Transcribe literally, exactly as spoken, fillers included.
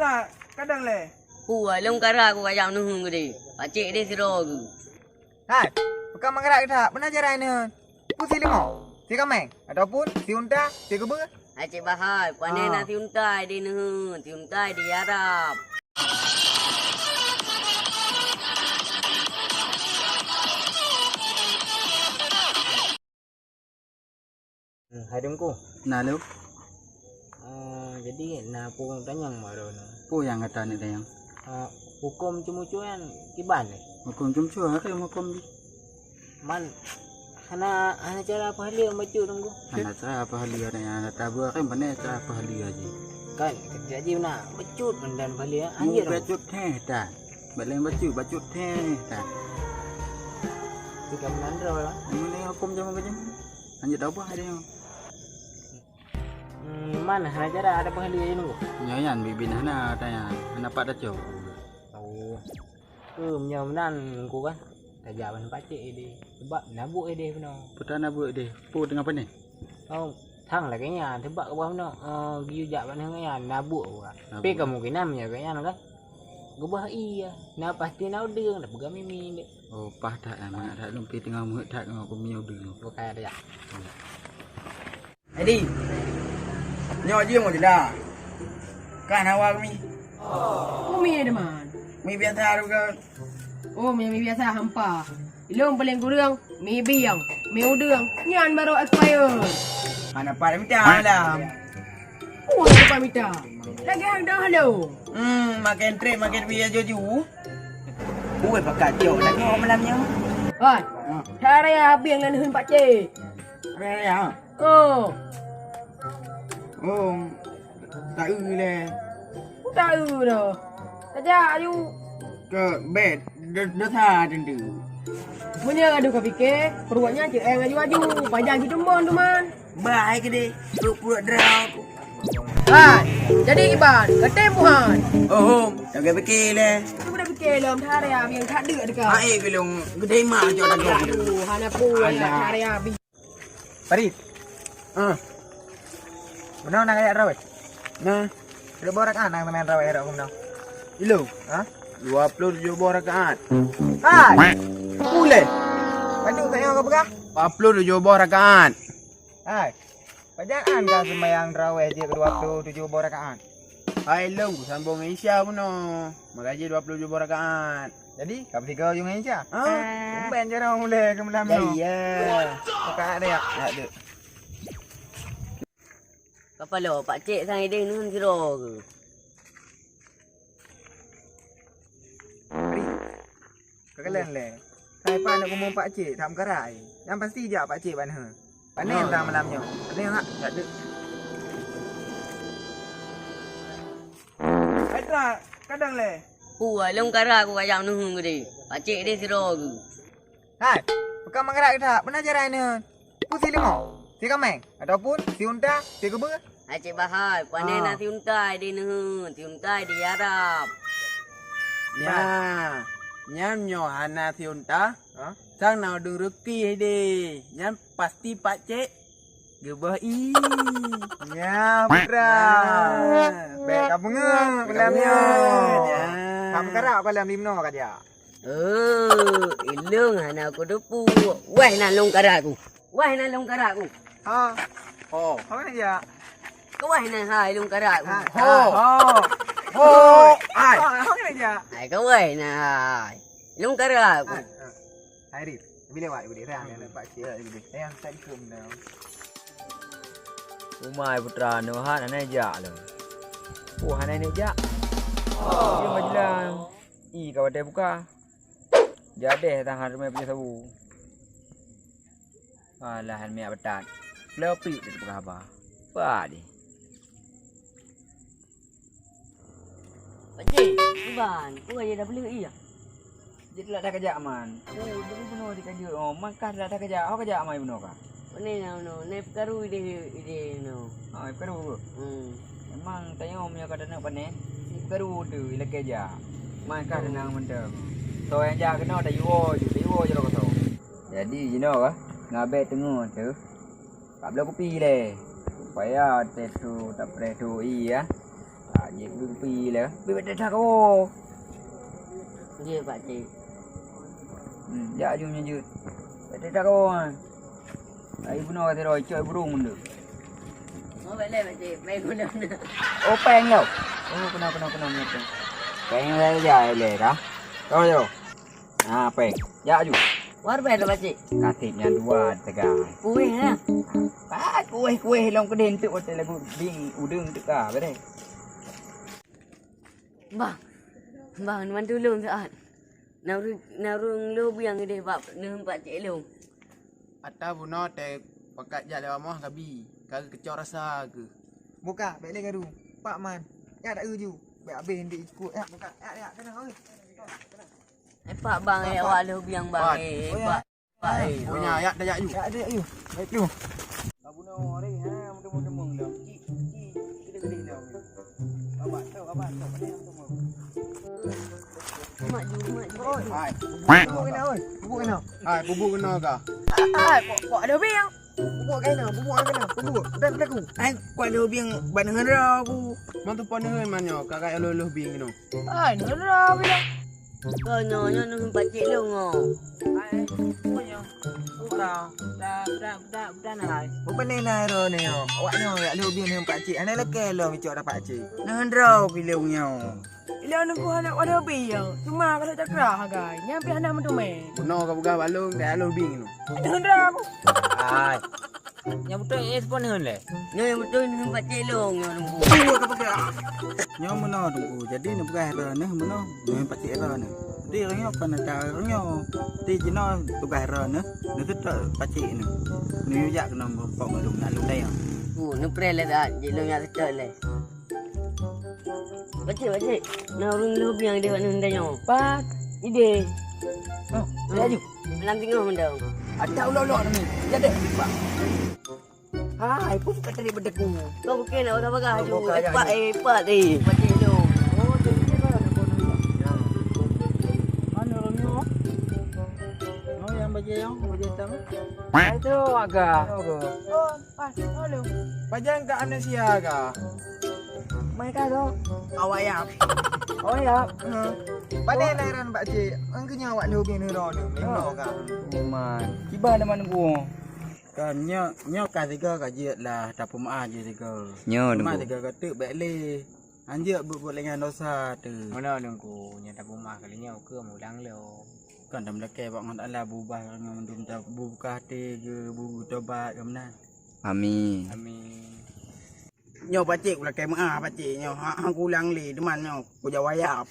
Ka, kadang lé. Pu, lôn kara ku kajak neuheun geude. Pacék deh sidroe geuh. Hai, peue ka meukarat geutak, peue na cara neuheun? Pu si limong, si kaméng, ataupun si unta, si keubeue? Hai Cék Bahai, pane na si unta deh neuheun, si unta deh Arab. Hmm, hai Teungku. Na lôn. Eh, jadi na peue tanyong baroe nyoe. Peue nyang gata neuk tanyong? Eh, huköm ceumeucue nyan kiban lé? Huköm ceumeucue, hareuem huköm jih. Man, hana, hana cara peuhaleue bacut, Teungku? Hana cara peuhaleue, ada nyang gata beuhareuem, pane cara peuhaleue jih. Kan, keujak jih na bacut, man dan peuhaleue, anjir. Bacut heh tan. Bak laén bacut, bacut heh tan. Tiga bulan droe lah. Mana huköm jameun keu jameun? Lanjut dah ubah dia. Hmm, man hana cara ada peuhaleue nyoe. Nyoe nyan biet-biet hana tanya, hana pat tacok. Oh. Keu meunyoe meunan ku kan, tajak ban pacék idéh. Sebab nabuek idéh bunoe. Peue ta nabuek idéh? Peue teungoh pané? Oh, sang lagèe nyan, sebab keubah bunoe, eh, geuyue jak ban nyan, nabuek bunoe. Nabuek. Tapi kemungkinan meunyoe gobnyan kan, geubah ie, na pasti na udeueng, na peugah mimi deh. Oh, paih that, eh, mangat that lôn pi teungoh meuheuet that ngon keu mie udeueng. Bukai ada jak. Jadi, nyoe jeuem jeulaih. Kan hawa kami. Kami ada man. Mi biasa tu ke? Oh, mi, mi biasa hampa. Ilong paling kurang mi biang, mi udeueng. Nyan baru expire. Mana pada mita malam? Oh, ada mita. Lagi hang dah halo. Hmm, makin trip makin biaya juju. Ui, pakat jok dah kau malam nyoe. Hai, cara ya habis ngan hun pakcik. Raya. Oh. Oh. Taeu lé. Taeu dah. Tajak aju. Ke bet dosa tentu. Meunyoe gadoh ka pike, peuruwatnya ceueng aju-aju. Pajan jitumbon tu man. Bah ai keudeh. Peuruwat droe aku. Hai, jadi kiban, katem buhan. Oh, hom, tak pike lé. Tu dah pike lom, thara yang tak deuk dekat. Ai belum gede mah jok dah. Aduh, hana pun. Alah. Thara yang Parit. Ah. Bunoe na kajak raweh? Na. Dua boh rakaat na teumanyong raweh rot bunoe. Ilong. Ha? Dua puluh tujoh boh rakaat. Hai. Uleh. Bantu tanya kau peugah? Dua puluh tujoh boh rakaat. Hai. Pajan ka seumayang raweh jeuet dua puluh tujoh boh rakaat? Hai lôn, kusambong ngon Isya bunoe. Maka jih dua puluh tujoh boh rakaat. Jadi, ka peusigoe ju ngon Isya? Ah. Tumben jaroe mulai keu malam nyoe. Ya, iya. Buka deh, ya. Ya, dek. Kapalo, pakcik sang ideh ngon sidroe ke? Ari. Ka kalon lé. Hai, pat neuk keumeung pakcik, that meukarai. Nyan pasti jak pakcik ban he. Pane tang malam nyoe. Pane ngak, jak deuk. Hai, Tra, kadang lé. Pu, lôn kara ku kajak neuheun geude. Pakcik deh sidroe geuh. Hai, peue ka meukarat geutak, peue na jaroe neuheun? Peue si limong, si kaméng, ataupun si unta, si keubeue? Hai Cék Bahai, pane na si unta deh neuheun, si unta deh Arab. Nya, nyan nyoe hana si unta, ha? Sang na udeueng ruki deh, nyan pasti pakcik geuboh ie. Nya, putra. Bèk ka beungeuh malam nyoe. Nya. Ka meukarat malam limnoe kajak. Oh, ilong hana kuteupeue. Weh na lôn karat ku. Weh na lôn karat ku. Ha. Ho. Ho na jak. Kaweh na hai lôn karat ku. Ho. Ho. Ho. Ai. Ho na jak. Ai kaweh na hai. Lôn karat ku. Hai. Hai Rif. Bila awak ibu dek rang nak pakcik ibu dek. Yang tak ikut dah. Umai putra nyoe hana jak lom. Oh hana neuk jak. Dia majelang. I ka watèe buka. Jadeh tahan rumah punya sabu. Alah, han miak betat. Leupit dia peugah haba. Pak deh. Pakcik, Iban, peue aja dah peuleueh iya? Jeuet lat dah kajak man. Oh, jadi bunoe dikajeut. Oh, man kah lat dah kajak. Ho kajak man bunoe kah? Pane na bunoe, na peukaru ideh, ideh bunoe. Ah, peukaru. Hmm. Memang tanyoe meunyoe ka taneuk pane, si peukaru tu ilakèe jak. Man kah tenang mantong. Soe nyang jak keunoe tayue ju, tayue ju lôn kosong. Jadi jinoe kah, ngabèe teungoh teuh, ka bloe kupi lé. Supaya watèe tu tapreh tu ie, ah. Ah, Jeuet beupi lé. Beupi dah kawoe. Jeuet, Pakcik. Hmm, jak aju nyan jeuet. Dah kawoe. Ai bunoe ka sidroe cok burung mundur. Oh, bèk lé, Pakcik. Bèk guna. Oh, péng yo. Oh, keunoe, keunoe, keunoe, keunoe. Péng lé jai lé dah. Toh yo. Ha, péng. Jak aju. War bèk lé, Pakcik. Katit nyan dua teuga. Kueh lah. Ah, kueh-kueh lom keudeh enteuk watèe lagu bing udeueng teuka, bèk deh. Bang, bang, neuman tulông saát. Na ureueng, na ureueng lôn biang ideh bak neuheun Pakcik lôn. Ata bunoe teuh pakat jak lewat moh kabi, ka geukeucok rasa keuh. Buka, bèk lé garu. Pak man. Yak dak ju. Bèk abéh di ikut. Yak buka. Yak, yak, keunoe, oi. Eh, Pak bang, eh, awak lôn biang bang. Eh, eh, Pak. Pak, eh, oh, nya, yak dak jak ju. Yak dak jak ju. Baik tu. Ka bunoe hari, ha, meuteumong-teumong dah. Cik, cik, kita gede dah. Abah, tau, abah, tau. Mana yang tu mau? Mak ju, mak ju. Oi. Hai. Bubuk kena, oi. Bubuk kena. Hai, bubuk kena kah? Hai, kok, kok ada bing? Bubuk kena, bubuk kena, bubuk. Dah pelaku. Hai, kok ada bing ban hera aku. Mang tu pon hera man nyoe, kakak loloh bing kena. Hai, hera bing. Kau nyoe, nyoe nunggu pakcik lôn nyoe. Hai, apa nyoe? Buka. Dah, dah, dah, dah nahai. Bukan ni nahai roh ni, oh. Awak nyoe yak lubeng ni pakcik. Hana lakèe lom icok dah pakcik. Nah, droe keu lôn nyoe. Ilôn nunggu aneuk wadoe bi, ya. Cuma kalau tak kerah, hagai. Nyan pih hana meuteumé. Bunoe ka peugah bak lôn, dak lôn bing tu. Hana droe aku. Hai. Nyang beutôi eh, seupôt neuheun lé? Nyoe nyang beutôi neuheun pakcik lôn, nyoe Teungku. Nyoe meunoe Teungku, jadi neupeugah droeneuh meunoe, neuheun pakcik droeneuh. Jadi ureueng nyoe kon ata ureueng nyoe. Jadi jinoe tugaih droeneuh, neuseutôt pakcik neuh. Neuyue jak keunoe meureumpok ngon lôn, nak lôn dayang. Ku, neupreh lé saát, jih lôn jak seutôt lé. Pakcik, pakcik. Na ureueng lheueh biang ideh bak neuheun tanyoe. Pat? Ideh. Oh, laju. Lam teungoh mantong. Ada ulok-ulok ni. Jadi, Pak. Hai, pun kata dia berdeku. Kau bukan nak orang bagah tu. Bukan, eh, Pak, eh, Pak, eh. Pakcik tu. Oh, jadi dia kan ada bodoh. Ya. Mana orang ni, oh? Oh, yang baju yang, baju hitam. Itu agak. Oh, Pas, halo. Pajan ka amnesia ka? Mai ka, Dok. Awak yap. Awak yap? Heeh. Padahai lahiran bak cik. Angkeunya awak lubeng neuro ni. Memang ka. Iman. Kiban teman gua. Kan nyo, nyo ka tiga ka jeuet lah, tapeumaah jih tiga. Nyo, Teungku. Tiga ka teuk bèk lé. Anjeuk buet-buet lé nyan dosa tu. Meunoe Teungku, nyan tapeumaah kali nyoe keu mulang lom. Kan tameulakèe bak Allah Taala beubah ngon mandum ta-, beubuka até geu, beutobat geuh meunan. Amin. Amin. Nyoe pakcik kulakèe meu'ah pakcik nyoe. Ha, ha kulang lé teuma nyoe kujawayab.